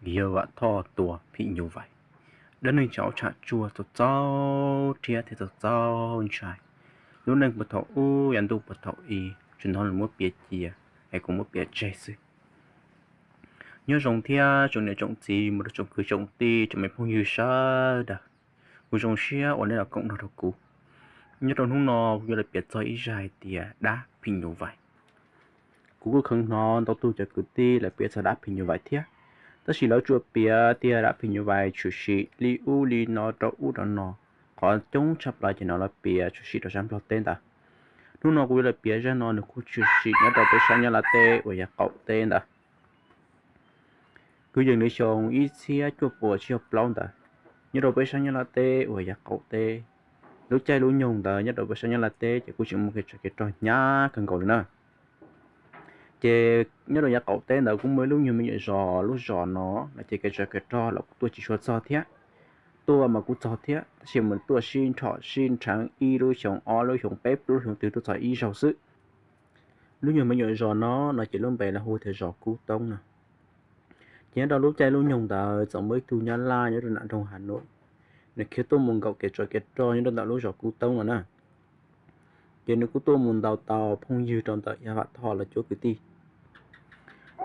Yawg Vam Thoj tua phim nyuj vais. Dab neeg tsham ub tsham tsuag txaus txaus rhiab thiab txaus txaus ntshai. Lub neej puag thaum ub yav ntuj puag thaum i, tsis hnov lawv muab piav cia, es kuv muab piav tseg xwb. Nyob zoo thiab tsoom niam tsoom txiv, mus rau tsoom kwv tsoom tij, tsoom me phooj ywg sawv daws. Kuv zoo siab uas nej los koom nrog rau kuv. Nyob rau hnub no kuv yuav los piav txog ib zaj hais tias dab phim nyuj vais. Kuv kuj kheev hnov ntau tug cov kwv tij lawv piav txog dab phim nyuj vais thiab, tab sis lawv tsuas piav tias dab phim nyuj vais tshwm sim li ub li no rau ub rau no. Qhov coob tshaj plaws ces no lawv piav tshwm sim rau sab Nplog teb ntawd. Hnub no kuv yuav los piav zaj no nws kuj tshwm sim nyob rau peb sab Nyab Laj teb uas yog qaum teb ntawd. Kwv yees li xyoo ib txhiab cuaj puas tsib caug plaub ntawd, nyob rau peb sab Nyab Laj teb uas yog qaum teb, lub caij lub nyoog ntawd nyob rau peb sab Nyab Laj teb ces kuj tseem muaj kev tsov kev rog hnyav kawg nkaus li na. Ces nyob rau yav qaum teb ntawd kuj muaj ib lub nyuag me nyuam zos, lub zos no no ces kev tsov kev rog los kuj tuaj tsis tshua txog thiab. Tuaj mas kuj txog thiab tab sis mas tuaj sib nrhom sib nrheev ib lub xyoo ob lub xyoo peb plaub lub xyoo twg tuaj txog ib zaug xwb. Lub nyuag me nyuam zos no no ces lub npe lawv hu tias zos Kub Toob no. Ces nyob rau lub caij lub nyoog ntawd txawm muaj ib tug Nyab Laj nyob rau nram nroog Hav Nuam, nws khiav tuaj mus nkaum kev tsov kev rog nyob rau ntawm lub zos Kub Toob no na. Ces nws kuj tuaj mus ntaus tau phooj ywg rau ntawm yawg Vam Thoj lawv cuab kwv tij.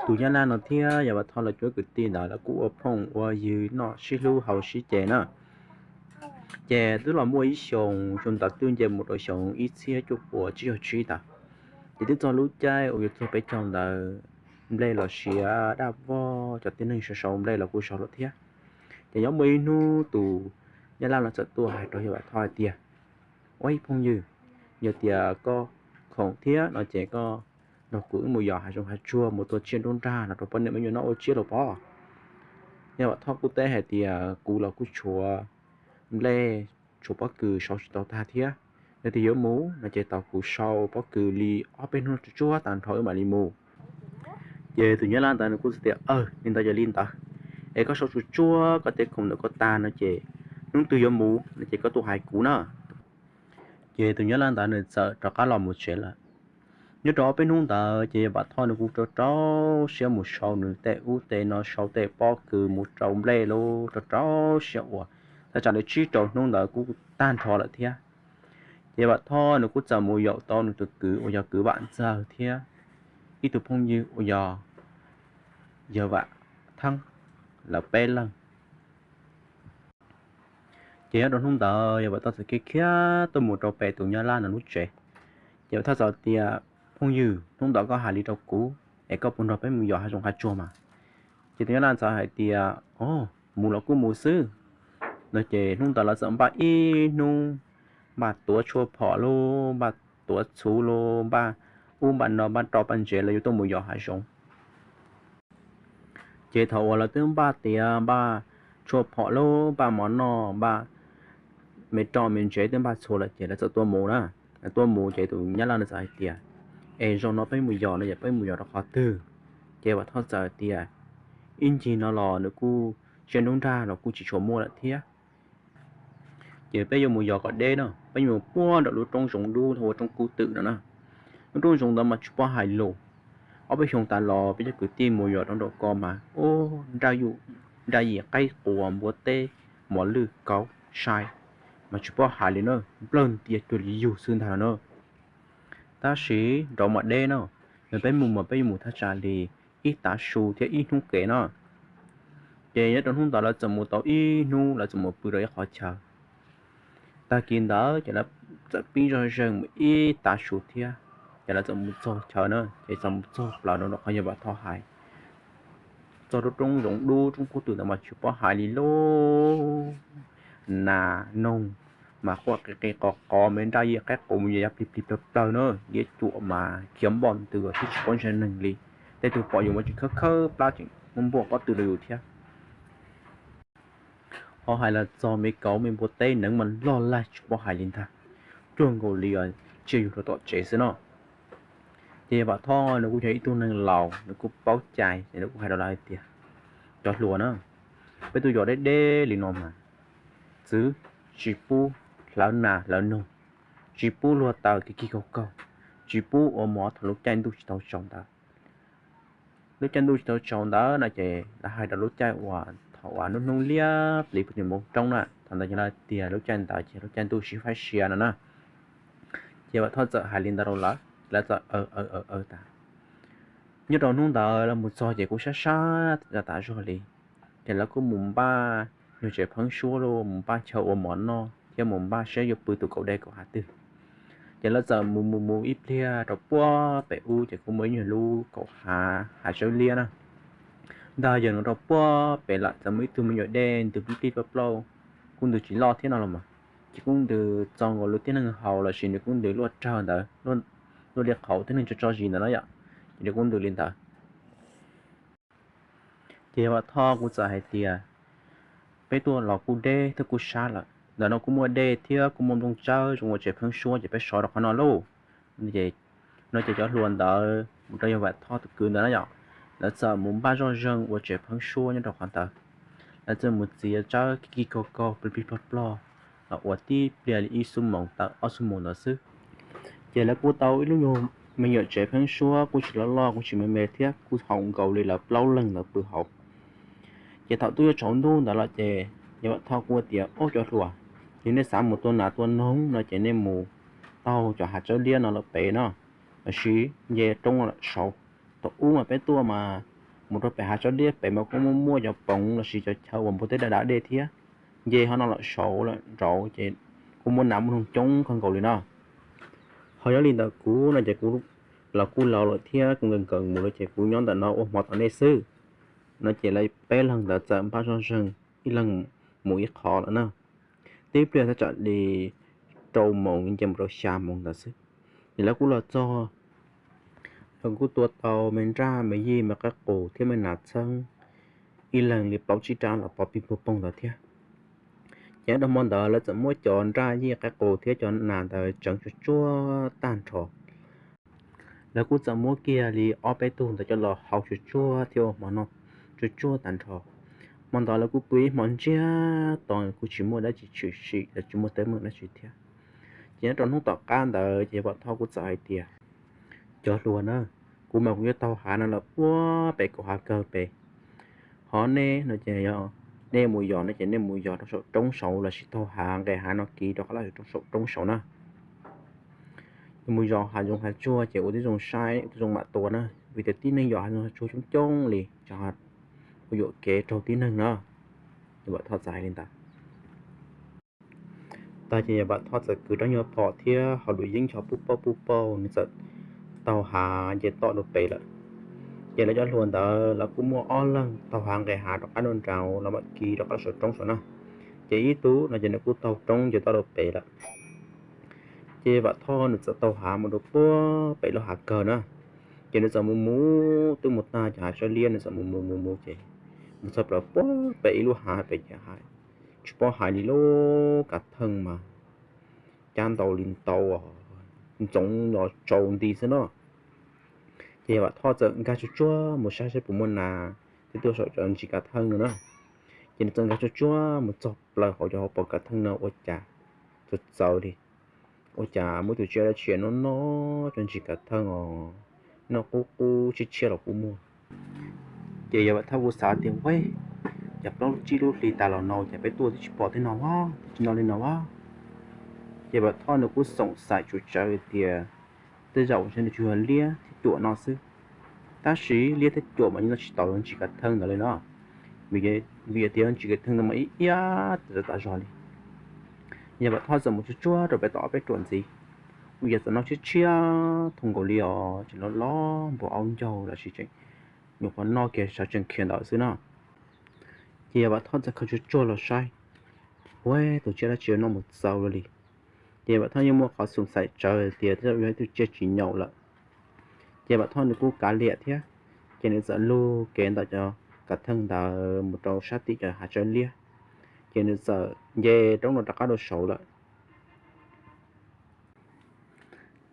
Tus Nyab Laj no thiab yawg Vam Thoj lawv cuab kwv tij ntawd lawv kuj ua phooj ua ywg noj sib hlub haus sib ces na. Ces twb los muaj ib xyoos, xyoo ntawd twb nce mus rau xyoo ib txhiab cuaj puas tsib caug tsib ntawd. Ces twb txog lub caij uas yuav txog peb caug ntawd, nplej los siav daj vog, cov tib neeg sau sau nplej los kuj sau lawm thiab. Ces nyob muaj ib hnub tus Nyab Laj no txawm tuaj hais rau yawg Vam Thoj hais tias, ua ib phooj ywg, yog tias koj khoom thiab no ces koj nrog kuv wb mus yos hav zoov hav tsuag mus tua tsiaj nruab nrag no rau poj niam me nyuam noj ua tsiaj los pob. Yawg Vam Thoj kuj teb hais tias kuv los kuj tshuav nplej tshuav pob kws sau tsis tau tag thiab. Yog tias yuav mus no ces tos kuv sau pob kws li ob peb hnub tsuag tsuag tag nrho wb mam li mus. Ces tus Nyab Laj ntawd nws kuj txawm tias, aw, li ntawd yog li ntawd, es koj sau tsuag tsuag koj tej khoom ntawm koj tag no ces hnub twg yuav mus no ces koj tuaj hais kuv na. Ces tus Nyab Laj ntawd nws txawm rov qab los mus tsev lawm. Nyob rau ob peb hnub ntawd ces Vam Thoj nws kuj rau rau siab mus sau nws tej ub tej no, sau tej pob kws mus rau nplej lub rau rau siab ua, thaj tsam li tsib rau hnub ntawd kuj tag nrho lawm thiab. Ces Vam Thoj nws kuj txawm mus yaum tau nws tus kwv uas yog kwv Vam Ntxawg thiab ib tug phooj ywg uas yog yawg Vam Theeb, lawv peb leeg. Ces nyob rau hnub ntawd yawg Vam Thoj txawm khiav khiav tuaj mus rau pem tus Nyab Laj no lub tsev. Ces Vam Thoj txawm tias, phooj ywg, hnub ntawd koj hais li rau kuv es koj puas nrog peb mus yos hav zoov hav tsuag mas? Ces tus Nyab Laj txawm hais tias, o, mus los kuj mus xwb no. Ces hnub ntawd lawv txawm npaj ib hnub, npaj tuav tshuaj phom lauj, npaj tuav txhuv lauj, npaj ub npaj no, npaj roj npaj ntsev los yuav tuaj mus yos hav zoov. Ces thaum uas lawv twb npaj tiav, npaj tshuaj phom lauj, npaj mov noj, npaj me roj me ntsev, twb npaj txhua lawm ces lawv txawm tuaj mus na. Lawv tuaj mus ces tus Nyab Laj nws txawm hais tias, es zaum no peb mus yos no yog peb mus yos rau qhov twg? Ces Vam Thoj txawm tias, ib ncig no los nws kuj tsiaj nruab nrag los kuj tsis tshua muaj lawm thiab. Ces peb yuav mus yos kom deb no, peb yuav mus puag nram lub roob zoov dub hu ua roob Kub Twm no na. Lub roob zoov ntawd mas tsis paub hais lus. Ob peb xyoo tas los peb cov kwv tij mus yos rau nraum ko mas, ub, nraj yim qaib quas npua teb, mos lwj kauv sai, mas tsis paub hais li na, nplawg ntia cuag li yug xwb ntag no na. Tab sis nraud mas deb no, yog peb mus mas peb yuav mus thaj tsam li ib tav su thiab ib hnub kev no. Ces nyob rau hnub ntawd lawv txawm mus tau ib hnub, lawv txawm mus pw rau ib qhov chaw. Tag kis ntawd ces lawv txawm pib zog zeeg mus ib tav su thiab, ces lawv txawm mus txog chaw na, ces txawm mus txog plaws rau qhov yawg Vam Thoj hais. Txog rau roob zoov dub roob Kub Twm ntawd mas tsis paub hais li lauj, nas noog mas quaj qi qi qos qos, me nraj yim qaib quas mus ya plig plig plawg plawg na, liab cuam mas khiav npoj ntws thiab tsis paub ntshai neeg li. Tej tug pom yus mas tseem khawb khawb plab tseem muab npuaj pob tw rau yus thiab. Ho hais los txog me kauv me npua teb neev mas loj laig tsis paub hais li ntag, cuag nkaus li tsiaj yug rau tom tsev xwb no. Ces Vam Thoj nws kuj yog ib tug neeg laus, nws kuj paub cai ces nws kuj hais rau lawv hais tias, cov hluas na, peb tuaj yos deb deb li no mas, txwv tsis pub hlawv nas hlawv noog, tsis pub luag taws kig kig kaug kaug, tsis pub ua mov thaum lub caij ntuj tsis tau tsaus ntawd. lub caij ntuj tsis tau tsaus ntawd no ces lawv hais rau lub caij uas thaum uas hnub hnub liab pliv puag tim npoo roob na, thaum ntawd ces lawv tias lub caij ntawd ces lub caij ntuj sib faib sia no na. Ces Vam Thoj txawm hais li ntawd rau lawv, lawv txawm aw aw aw aw tas. Nyob rau hnub ntawd lawv mus txog ces kuj sab sab tas zog li, ces lawv kuj mus npaj nyuag tsev pheeb suab los mus npaj chaw ua mov noj thiab mus npaj saib yuav pw tus kaum dej kaum hav twg. Ces lawv txawm mus mus mus ib pliag rau puag pem ub ces kuj muaj ib nyuag lub kaum hav, hav tsawb liab na. Ntag yog no rau puag pem lawm txawm muaj ib tug me nyuam dej ntws plig plig ploj ploj, kuj ntws tsis loj thiab no los mas, ces kuj ntws txaus nkaus lub tib neeg haus lossis nws kuj ntws luaj rawg ntawd, luaj li qhov tib neeg tso tso zis ntawd no yom, ces nws kuj ntws li ntawd. Ces yog Vam Thoj kuj txawm hais tias, peb tuaj los kuj deb thiab kuj sab lawm, ntawm no kuj muaj dej thiab kuj muaj nplooj tsawb zoo ua tsev pheeb suab ces peb so rau qhov no lauj. No ces cov hluas ntawd mus rau yog Vam Thoj tus kwv ntawd na yom, lawv txawm mus npaj zoj zeeg ua tsev pheeb suab nyob rau qhov ntawd. Lawv txawm mus txiav tsawb kig kig kaug kaug plig plig ploj ploj los ua tib pliag li ib xuab moos tawm ob xuab moos ntawd xwb. Ces lawv kuj tau ib lub nyuag me nyuam tsev pheeb suab kuj tsis loj loj kuj tsis me me thiab kuj haum nkaus li lawv plaub leeg ntawd pw hauv. Ces thaum twb yuav tsaus ntuj ntawd los ces yog Vam Thoj kuj tias, ob cov hluas, yog nej xav mus tua nas tua noog no ces nej mus taug cov hav tsawb liab no lawm pem no, lossis nce roob no lawm saud. Thaum ub mas peb tuaj mas mus rau pem hav tsawb liab pem mas kuj muaj muaj cov poov lossis cov chaw uas npua teb da da dej thiab. Nce ho no lawm saud lawm nraud ces kuj muaj nas muaj noog coob kawg nkaus li no. Ho yog li ntawd kuv no ces kuv los kuj laus lawm thiab kuv nkees nkees mus lawm ces kuv nyob ntawm no ua hmo tos nej xwb. No ces lawv peb leeg ntawd txawm npaj zoj zeeg ib leeg mus ib qho lawm na. Tib pliag thaj tsam li rau moos nce mus rau xya moos ntawd xwb, ces lawv kuj los txog. Lawv kuj tua tau me nraj me yij me qaib qus thiab me nas txheeb ib leeg li plaub tsib rab los pov pig puag poog ntawd thiab. Ces nyob rau hmo ntawd lawv txawm muab cov nraj yij qaib qus thiab cov nas ntawd tseev tsuag tsuag tag nrho. Lawv kuj txawm muab kiag li ob peb tug ntawd coj los hau tsuag tsuag thiab ua hmo noj tsuag tsuag tag nrho. Hmo ntawd lawv kuj pw ib hmo ntsiag to kuj tsis muaj dab tsi tshwm sim los tsis muaj teeb meem dab tsi thiab. Ces nyob rau hnub tom qab ntawd ces Vam Thoj kuj txawm hais tias, cov hluas na, kuv mas kuv yuav taug hav no lawm puag pem kaum hav kawg pem. Ho nej no ces yog nej mus yos no ces nej mus yos rau saum roob saud lossis taug hav nqes hav no kiv rov qab los saum roob saud na. Yog mus yos hav zoov hav tsuag ces ua tib zoo saib ua tib zoo mam tua na, vim tias tib neeg yos hav zoov hav tsuag coob coob li, ua yuam kev raug tib neeg na. Yog Vam Thoj txawm hais li ntawd. Tag ces Vam Thoj txawm kwv rab nyuag phom thiab hauv lub yeeb ncho puj pauj puj pauj, nws txawm taug hav nce toj rau pem lawm. Ces lawv cov hluas ntawd lawv kuj muaj ob leeg taug hav nqes hav rov qab rau nraud los mam kiv rov qab saum roob saud na. Ces ib tug no ces nws kuj taug roob nce toj rau pem lawm. Ces Vam Thoj nws txawm taug hav mus rau puag pem lub hav kawg na. Ces nws txawm mus mus twb mus tag cov hav tsawb liab, nws txawm mus mus mus mus ces mus txog plaws puag pem ib lub hav pem ces hais tsis paub hais li lub kav theej mas cab ntau li ntau, ntxoov los tsaus nti xwb no. Ces Vam Thoj txawm nkag tsuag tsuag mus saib saib puas muaj nas thiab tuaj saum cov ntsis kav theej no na. Ces nws txawm nkag tsuag tsuag mus txog plaws hauv cov hauv paus kav theej no ua cas txawv txawv li, ua cas muaj tus tsiaj dab tsi noj noj cov ntsis kav theej os, noj qub qub tshiab tshiab los kuj muaj. Ces Yawg Vam Thoj kuj xav tias, ua, cas plaub tsib lub hli tas los no cas peb tuaj twb tsis pom tej no, twb tsis noj li no a. Ces Vam Thoj nws kuj xoom xaim tsuas tsawv tias tej zaum ntshe nws tsuas yog liab thiab cuam no xwb. Tab sis liab thiab cuam mas yeej noj tsis tau ntsis kav theej ntawd li no, vim tias ntsis kav theej ntawd mas ib iab tas zog li. Yawg Vam Thoj txawm mus tsuag tsuag rau pem tom ob peb ruam ntxiv, ua cas txawm noj tshiab tshiab thooj nkaus li os, tseem loj loj npaum aub ncaug los sis tseem nyuam qhuav noj kiag sawv tsees khiav ntawd xwb no. Ces Yawg Vam Thoj txawm khaws tsuag tsuag los saib, ua, tus tsiaj dab tsi noj mus txaus luaj li. Ces Yawg Vam Thoj yeej muaj qhov xoom xaim tsawv tias tej zaum yog ib tug tsiaj tsis nyaum lawm. Ces Vam Thoj nws kuj kav liam thiab, ces nws txawm lug kev ntawm cov kav theej ntawd mus rau sab tim cov hav tsawb liab, ces nws txawm nce roob no rov qab rau saud lawm.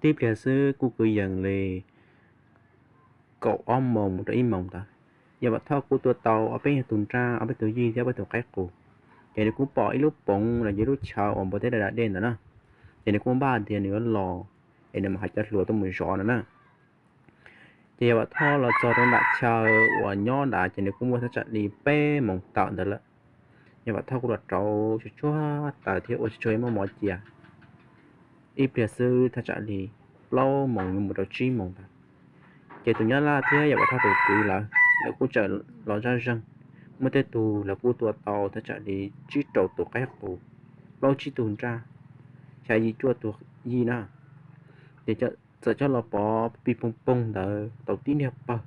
Tib pliag xwb kuj kwv yees li kaum ob moos mus rau ib moos ntawd, Yawg Vam Thoj kuj tua tau ob peb nyuag tus nraj, ob peb tus yij thiab ob peb tus qaib qus. Ces nws kuj pom ib lub poov los yog ib lub chaw uas npua teb da da dej ntawd na. Ces nws kuj npaj tias nws yuav los es nws mam hais cov hluas tuaj mus zov no na. Ces Yawg Vam Thoj los txog rau nram chaw uas nyob ntawd ces nws kuj muaj thaj tsam li peb moos tawm ntawd lawm. Yawg Vam Thoj kuj los rauv tsuag tsuag taws thiab ua tsuag tsuag ib muab mov cia. Ib pliag xwb thaj tsam li plaub moos yuav mus rau tsib moos ntawd, ces tus Nyab Laj thiab Yawg Vam Thoj tus kwv lawv, lawv kuj txawm los zaj zeeg. Muaj tej tug lawv kuj tua tau thaj tsam li tsib rau tus qaib qus, plaub tsib tug nraj, xya yim cuaj tus yij na. Ces txawm coj los pov pig poog poog ntawd tau tib niag pawg.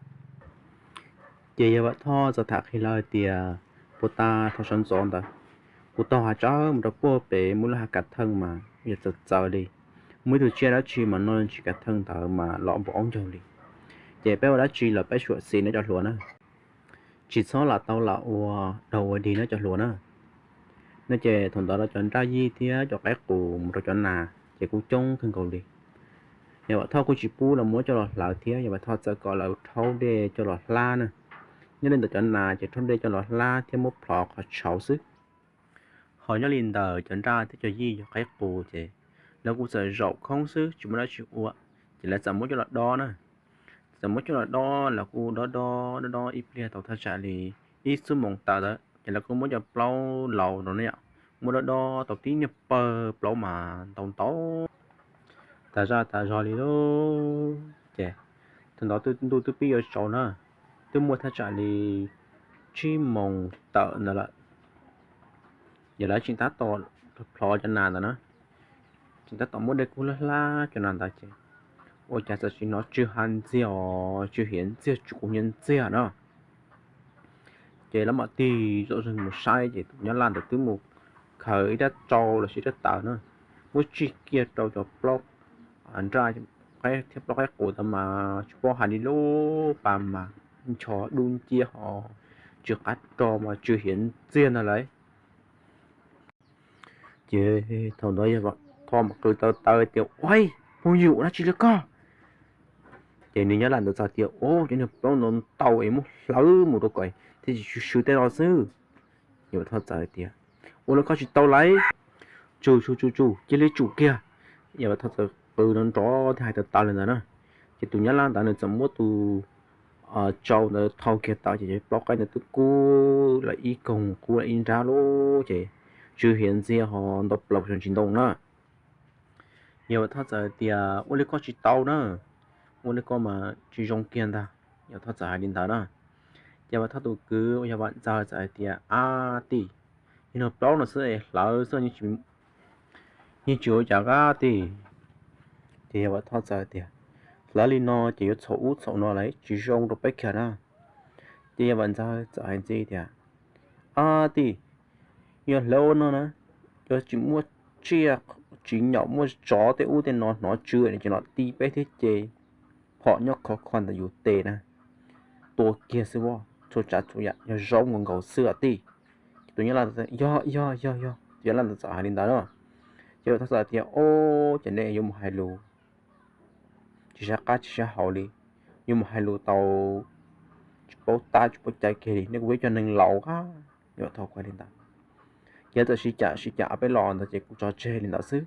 Ces Yawg Vam Thoj txawm tham qhia lawv hais tias, puag ta thaum sawv ntxov ntawd, kuv taug hav tsawb mus rau puag pem muaj lub hav kav theej mas yog txawv txawv li. Muaj ib tug tsiaj dab tsi mas noj ntsis kav theej ntawd mas los npaum ob ncaug li. Ces peb ua dab tsi los peb suam xis neb cov hluas na, tsis txhob lam tau lam ua daug ua dig neb cov hluas na. No ces thaum ntawd los cov nraj yij thiab cov qaib qus mus rau cov nas ces kuj coob kawg nkaus li. Yawg Vam Thoj kuj tsis pub los muab coj los hlawv thiab, Yawg Vam Thoj txawm kom lawv rhaub dej coj los hlab na. Nyob li ntawm cov nas ces rhaub dej coj los hlab thiab muab plhov qhov tshauv xwb. Ho nyob li ntawm cov nraj thiab cov yij cov qaib qus ces lawv kuj txawm zaum khoob xwb tsis muaj dab tsi ua, ces lawv txawm muab coj los dob na. Txawm muab coj los dob, lawv kuj dob dob dob dob ib pliag tau thaj tsam li ib xuab moos tawm ntawd ces lawv kuj muab cov plaub laus rau ne yom, muab dob dob tau tib niag pawg plaub mas ntau ntau tas zaj tas zog li lauj. Ces thaum ntawd ntuj twb pib yuav tsaus na, twb muaj thaj tsam li tsib moos tawm ntawd lawm. Yog lawv tseem tab tom plhov cov nas ntawd na, tseem tab tom muab dej kub hlab hlab cov nas ntawd ces ua cas txawm sim hnov tsw ha ntxiag os, tsw hiav ntxiag, tsw quav hiav ntxiag na. Ces lawv mam tig zom zeeg mus saib ces tus Nyab Laj ntawd twb mus khaws ib rab tsau los sis rab taws na, muab tsig kiag rau cov plaub nraj thiab plaub qaib qus ntawd mas tsis paub hais li lub pas mas ncho dub nciab ho tsw qab rog mas tsw hiav ntxiag ntag lauj. Ces thaum ntawd Yawg Vam Thoj mam qw taw taw tias, ua, phooj ywg, ua dab tsi li koj? Ces nws Nyab Laj ntawd txawm tias, ua, cov niag plaub ntau ntau es muab hlawv mus rau kom thiaj tsis swv swv tej no xwb. Yawg Vam Thoj txawm tias, ua li koj tsis tau lauj, tsum tsum tsum tsum, cia li tsum kiag. Yawg Vam Thoj txawm qw nrov nrov thiab hais taw taw li ntawd na. Ces tus Nyab Laj ntawd nws txawm muab tus tsau ntawd thau kiag tawm ces cov plaub qaib ntawd twb kub lawm ib koog kub lawm ib nrab lawm ces tsw hiav ntxiag ho ntau plaws tsis ntoo na. Yawg Vam Thoj txawm tias, ua li koj tsis tau na, ua li koj mas tsis zoo kiag ntag. Yawg Vam Thoj txawm hais li ntawd na. Ces Vam Thoj tus kwv uas yog Vam Ntxawg txawm hais tias, ab tij, yog niag plaub no xwb es hlawv xwb yeej tsis ua cas ab tij. Ces Yawg Vam Thoj txawm tias, hlawv li no ces yuav txhaum ub txhaum no lawm tsis zoo rau peb kiag na. Ces Yawg Vam Ntxawg txawm hais ntxiv tias, ab tij, yog hlawv ua no na, yuav tsis muaj tsiaj tsis nyaum muaj tsov tej ub tej no hnov tsw ces los ti peb thiab ces phom nyob khov kho ntawm yus tes na, tua kiag xwb as, txhua tsav txhua yam yog zaub nkaus nkaus xwb os tij. Ces tus Nyab Laj, yog yog yog yog, tus Nyab Laj ntawd txawm hais li ntawd na. Ces Vam Thoj txawm tias, o, ces nej yuav mus hais lus tsis sab qab tsis sab hauv li, yuav mus hais lus tau tsis paub tab tsis paub cai kiag li, nej kuj yog cov neeg laus a. Yawg Vam Thoj kuj hais li ntawd. Ces txawm sib cam sib cam peb los ntawd ces kuj tso tseg li ntawd xwb.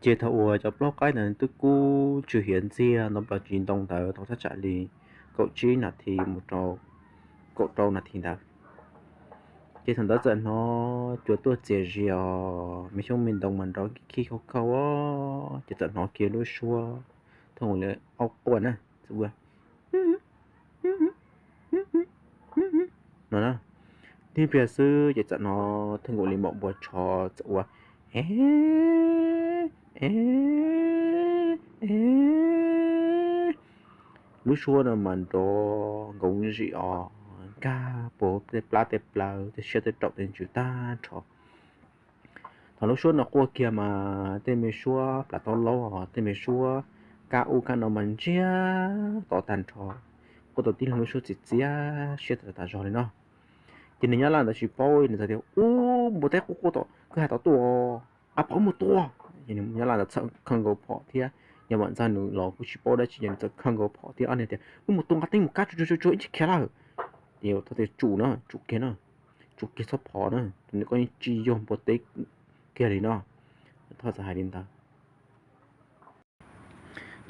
Ces thaum uas cov plaub qaib ntawd twb kub tsw hiav ntxiag ntau plaws tsis ntoo ntawd tau thaj tsam li kaum tsib nas this mus rau kaum rau nas this ntawd, ces thaum ntawd txawm hnov cua tuaj txias zias, me xyoob me ntoo mas nrov khib khaub khaub, ces txawm hnov kiag lub suab thooj li aub quaj na, txawm ua no na. Tib pliag xwb ces txawm hnov thooj nkaus li npau npua tsho txawm ua, e, e, e. Lub suab no mas nrov nkoos zim os, nkag puag tej plab tej plaws tej siab tej raum tej ntsws tag nrho. Thaum lub suab no quaj kiag mas tej me suab plas taub laub, tej me suab kab ub kab no mas ntsiag to tag nrho, quaj tau tib lub suab txias txias siab tas tas zog li no. Ces nws Nyab Laj ntawd tsis paub, nws txawm tias, ub, npua teb quaj quaj tom kwj ha tod tuaj, ab pab wb mus tua. Ces nws Nyab Laj ntawd txawm khawb nkaus phom thiab, Yawg Vam Ntxawg nws los kuj tsis paub dab tsi ces nws txawm khawb nkaus phom thiab ob niag tias, wb mus tua nqa teeb mus kab tsuag tsuag tsuag ib ntsis khiav lawm. Ces Yawg Vam Thoj tias, tsum na, tsum kiag na, tsum kiag txhob phom na, tus ntawd koj yeej tsis yog npua teb kiag li no. Yawg Vam Thoj txawm hais li ntawd.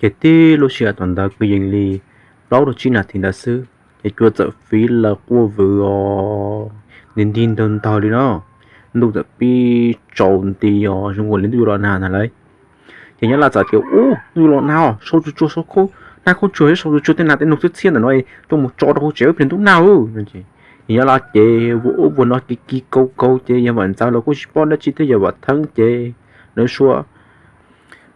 Ces tib lub sij hawm thaum ntawd kwv yees li plaub rau tsib nas this ntawd xwb ces cua txawm fiv lawv quaj vwm os, nti nti ntawg ntawg li no. Ntuj txawm pib tsaus nti os, zoo nkaus li ntuj yuav los nag ntag lauj. Ces Nyab Laj txawm tias, Ub, ntuj yuav los nag os, sau tsuag tsuag, sau khaub ncaws khaub ncaws, sau tsuag tsuag tej nas tej noog txhiab txhiab ntawm no tuaj mus tso rau hauv tsev ib pliag ntuj nag. Ces Nyab Laj ces vuag ub vuag no kis kis kaus kaus ces yawg Vam Ntxawg los kuj tsis paub dab tsi thiab, yawg Vam Theeb ces lawv suav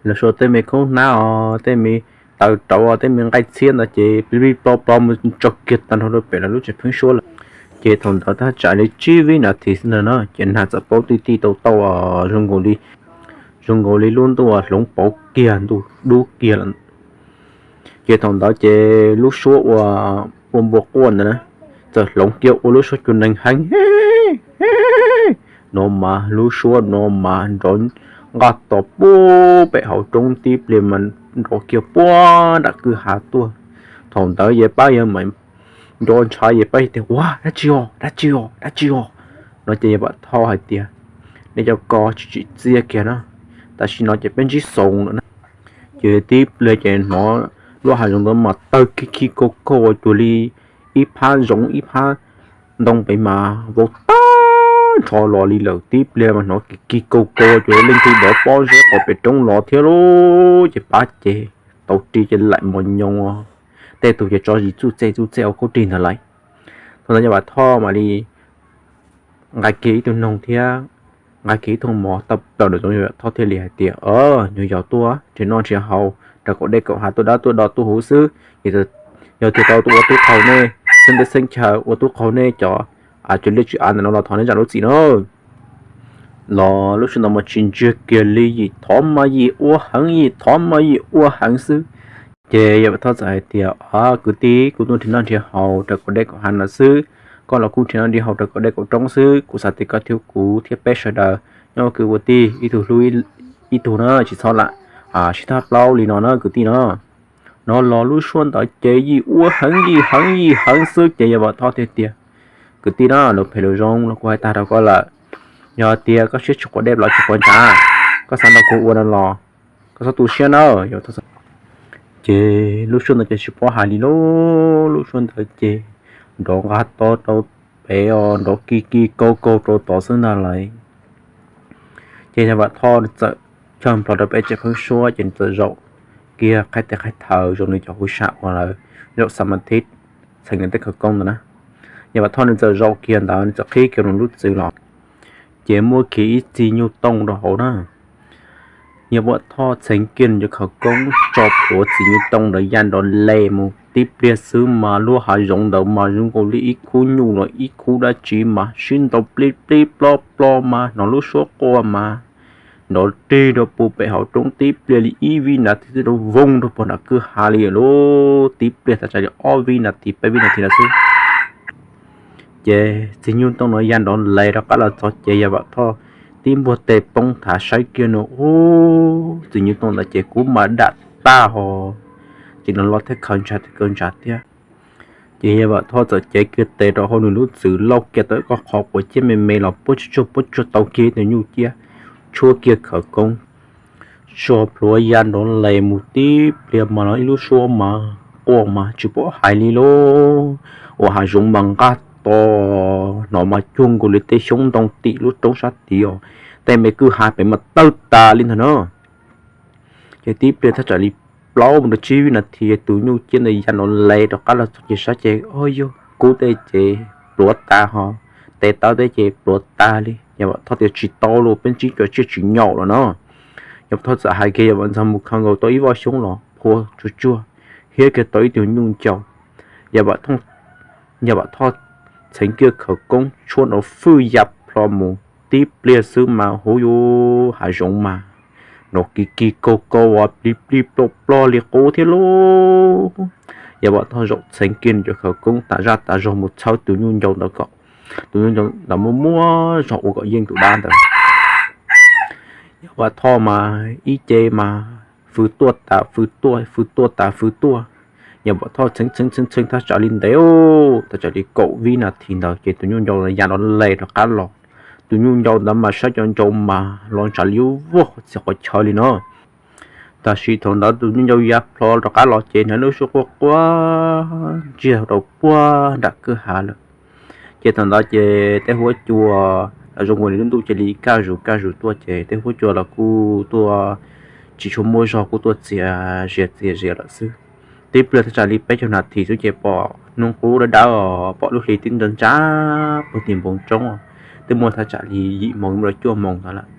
lawv suav tej me khaub hnab os, tej me taws rauv os, tej me nqaij txhiab ntawd ces plig plig plo plo mus tso kiag tag nrho rau pem lawv lub tsev pheeb suab lawm. Ces thaum ntawd thaj tsam li tsib vib nas this xwb ntag na ces nag txawm paub tij tij tau tau os, zoo nkaus li, zoo nkaus li lub ntuj hloov pauv kiag, ntuj dub kiag lawm. Ces thaum ntawd ces lub suab ua, ua npua quaj ntawd na, txawm hloov kiag ua lub suab cua neeg heev no mas lub suab no mas nrov nqaj tos puag pem hauv roob tib pliag mas nrov kiag puag nram kwj ha tuaj. Thaum ntawd yawg pab yawg mam nco ntshai, yawg pab yawg tias, Ua dab tsi os, dab tsi os, dab tsi os? No ces yawg Vam Thoj hais tias, Nej cov ko tsis tsim txiaj kiag na, tam sim no ces peb ntsib xoo lawm na. Ces tib pliag ces hnov lub hav zoov ntawd mas tawg khib khib kaug kaug ua cuag li ib phab zoov ib phab ntoo pem mas vau tag nrho los li lawm. Tib pliag mas hnov kis kis kaug kaug ua cuag li leej twg dov pob zeb qhov pem roob los thiab lauj. Ces pab ces tau ris ces laim mos nyoos, tej tug ces tso zis txuj txej txuj txej ua khaub rig ntag lauj. Thaum ntawd yawg Vam Thoj mam li nqa kiag ib tug noog thiab nqa kiag ib thooj mov tawm plaws nraum zoov, yawg Vam Thoj thiaj li hais tias, Nyuag yaus tuaj nrhiav noj nrhiav haus rau kaum dej kaum hav, tuaj dab tuaj do tuaj huv xwb. Yog tias tau ua tub qhaus nej, xeeb teb xeeb chaw ua tub qhaus nej cov, a, cov liaj tsis av ntawm no los thov nej zam lub txim na. Los lub sij hawm ntawd mas tsis ntsiag kiag li, yim thov mas yim ua heev, yim thov mas yim ua heev xwb. Ces yawg Vam Thoj txawm hais tias, Kwv tij, kuv tuaj nrhiav noj nrhiav haus rau kaum dej kaum hav no xwb, koj los kuj nrhiav noj nrhiav haus rau kaum dej kaum roob xwb. Kuv xav tias koj thiab kuv thiab peb sawv daws nyob ua kwv ua tij, ib tug hlub ib tug na, tsis txhob lam sib thab plaub li no na kwv tij no. No los lub suab ntawd ces yim ua heev yim heev yim heev xwb ces yawg Vam Thoj thiaj tias, Kwv tij na, lus phem lus zoo los kuv hais tag rau koj lawm. Yog tias koj siab tsis quav dej los tsis quav ntshav, koj xav nrog kuv ua no los koj txhob tu siab nawb. Ces lub suab ntawd ces tsis paub hais li lauj, lub suab ntawd ces nrov nqaj to rau pem os, nrov kis kis kaug kaug rau tod xwb ntag lauj. Ces yawg Vam Thoj txawm cog nplho rau pem tsev pheeb suab ces nws txawm zaum kiag qhaib tes qhaib taw zoo li cov huv sam uas lawv zaum xa ma thib txheev nws tej khawv koob ntawd na. Yawg Vam Thoj nws txawm zaum kiag ntawd, nws txawm qhib kiag nws lub txwv los, ces muab kiag ib txiv nyuj tooj rau hauv na. Yawg Vam Thoj txheev kiag nws cov khawv koob tso plhuav txiv nyuj tooj ntawd ya nrov les mus, tib pliag xwb mas lub hav zoov ntawd mas zoo nkaus li ib khub nyuj los ib khub dab tsi mas sib ntaus plib plib plob plob mas hnov lub suab quaj mas nrov rig rau puag pem hauv roob, tib pliag li ib vib nas this twb rau voog rau puag nram kwj ha li lawm. Tib pliag thaj tsam li ob vib nas this peb vib nas this ntawd xwb, ces txiv nyuj tooj no ya nrov les rov qab los txog ces yawg Vam Thoj tib npuaj tes poob thav saib kiag no, ub, txiv nyuj tooj ntawd ces kub mas dam tag ho, ces nws los thiab khaws ntshav thiab khaws ntshav thiab. Ces yawg Vam Thoj txawm cev kiag tes rau hauv nws lub txwv lauj kiag tau ib qho quav ciab me me los puab tsuag tsuag puab tsuag tau kiag ib tug nyuj ciab, tshuab kiag khawv koob tso plhuav ya nrov les mus, tib pliag mas los ib lub suab mas quaj mas tsis paub hais li lauj. Ua hav zoov mas nqaj to, hnov mas cuag nkaus li tej xyoob ntoo tim lub roob sab tid os, tej me kwj ha pem mas tawg tas li ntag na. Ces tib pliag thaj tsam li plaub mus rau tsib vib nas this, tus nyuj ciab ntawd ya nrov les rov qab los txog ces saib ces, o, yog kub tej ces pluav tas ho, tes taw tej ces pluav tas li. Yawg Vam Thoj tias tsis tau los peb ntsib cov tsiaj tsis nyaum los no. Yawg Vam Thoj txawm hais kiag yawg Vam Ntxawg mus khaws nkaus tau ib voj xyoob los phua tsuag tsuag, hiab kiag tau ib tug nyuj ncau. Yawg Vam Thoj, yawg Vam Thoj txheev kiag khawv koob tshuab nrov fwj ya plho mus, tib pliag xwb mas huv yuv hav zoov mas nrov kis kis kaug kaug ua plig plig ploj ploj li qub thiab lauj. Yawg Vam Thoj zaum txheev kiag nws cov khawv koob tas zaj tas zog mus txhawb tus nyuj ncau ntawd kom tus nyuj ncau ntawd muaj muaj zog ua kom yeej tus dab ntawd. Yawg Vam Thoj mas ib ce mas fwv tuaj tas fwv tuaj, fwv tuaj tas fwv tuaj. Yawg Vam Thoj txheev txheev txheev txheev thaj tsam li ntev, thaj tsam li kaum vib nas this ntawd ces tus nyuj ncau ntawd ya nrov les rov qab los. Tus nyuj ncau ntawd mas saib cov ncau mas los ntshav li lub voj txiv qhov chaw li no. Tam sim thaum ntawd tus nyuj ncaus ya plho rov qab los ces hnov lub suab quaj quaj ntsiag rau puag nram kwj ha lawm. Ces thaum ntawd ces tej huab cua los zoo nkaus li lub ntuj cia li kaj zus kaj zus tuaj ces tej huab cua los kuj tuaj tsis tshua muaj zog, kuj tuaj txias zias txias zias lawm xwb. Tib pliag thaj tsam li peb caug nas this xwb ces pom hnub qub dawb dawb, pom lub hli tib nta ntsab puag tim npoo roob, twb muaj thaj tsam li yim moos mus rau cuaj moos ntawd lawm.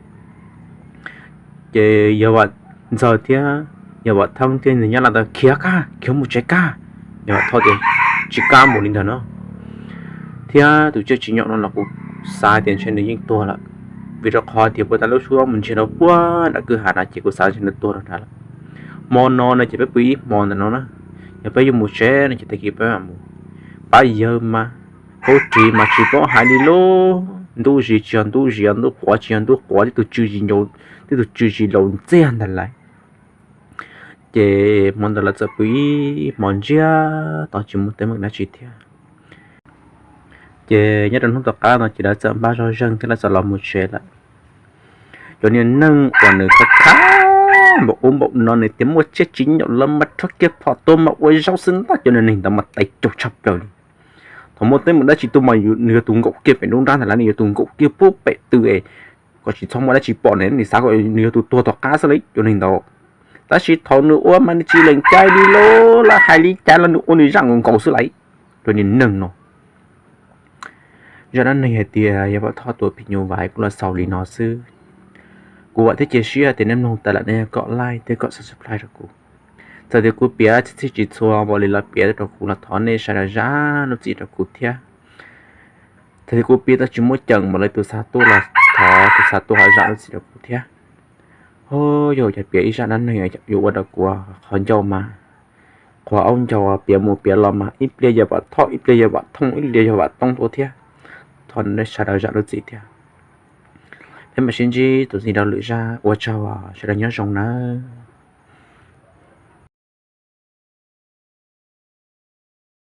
Ces yawg Vam Ntxawg thiab yawg Vam Thoob thiab nws nyob lawm tias, Khiav kag, khiav mus tsev kag. Yawg Vam Thoob tias, Tsis kam mus li ntawd no. Thiab tus tsiaj tsis nyaum no los kuv xav tias ntshe nws yeej tuag lawm, vim rau qhov tias puag ta lub suab mus ntsiag rau puag nram kwj ha no ces kuv xav ntshe nws tuag rau nrad lawm. Hmo no no ces peb pw ib hmo ntawm no na, yog peb yuav mus tsev no ces tag kis peb mam mus. Pab yawg mas, paub ris mas tsis paub hais li lauj, ntuj zis tsis yog ntuj zis, ntuj quav tsis yog ntuj quav, tib tug tsw zis ncaus, tib tug tsw zis laus ntxiag ntag lauj. Ces hmo ntawd lawv txawm pw ib hmos ntsiag to tsis muaj teeb meem dab tsi thiab. Ces nyob rau hnub tom qab no ces lawv txawm npaj zog zeeg thiab lawv txawm los mus tsev lawm. Cov niag neeg uas nws khav khav npaum ub npaum no, nws tias muaj tsiaj tsis nyaum los mas rho kiag phom tua mas ua zaub xwb ntag, cov niag neeg ntawd mas tais caug tshaj plaws li. Thaum muaj teeb meem dab tsi tuaj mas nws yog tus nkaum kiag pem nruab nrab ntag lauj, nws yog tus nkaum kiag puag pem tw es kom tsis txhob muaj dab tsi pom ne, nws xav kom nws yog tus tuag tom qab xwb li cov neeg ntawd. Tab sis thaum nws ua mas nws tsis lees cai li lauj, lawv hais li cas los nws ua nws zaj nkaus nkaus xwb lauj. Cov niag neeg no. Zaj dab neeg hais tias yawg Vam Thoj tua phim nyuj vais kuj los xaus li no xwb. Kuv vam thiab cia siab tias nej mloog tas lawm nej kom like thiab kom subscribe rau kuv. Txawm tias kuv piav txhij txhij tsis txhua npaum li lawv piav rau kuv los thov nej sawv daws zam lub txim rau kuv thiab. Txawm tias kuv piav tau tsis muaj ceem npaum li tus xav tuaj los thov tus xav tuaj ho zam lub txim rau kuv thiab. Ho yog cov piav ib zaj dab neeg yuav ua rau kuv qhov ncauj mas, qhov aub ncaug piav mus piav los mas ib pliag yawg Vam Thoj, ib pliag yawg Vam Thooj, ib pliag yawg Vam Toob tuaj thiab. Thov nej sawv daws zam lub txim thiab. Peb mam sib ntsib tus ntxiv rau lwm zaj, ua tsaug, sawv daws nyob zoo nawb.